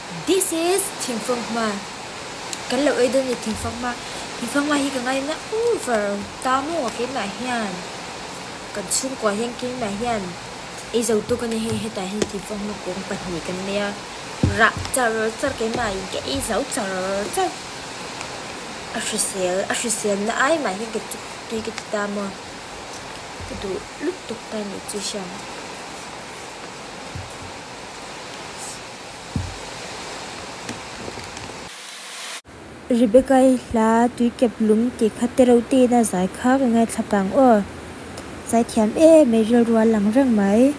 This is thingfanghma kan lo ei dawn a ni thingfanghma thingfanghma hi ka ngaina over ta maw keimah hian kan chhungkua hian keimah hian ei zo tuk a ni hei hetah hian thingfanghma kawng pahnih kan nei a rah char char keimah in ka ei zo char char a hrisel a hrisel na ai mah hian ka tui ka ti ta maw ka duh lutuk ta a nih chu hriat. Rebecca-i hla tui kep lung tih kha te reuh te ina zai kha ka ngaithla pang aw. Zaithiam em mai rilru a lang reng mai.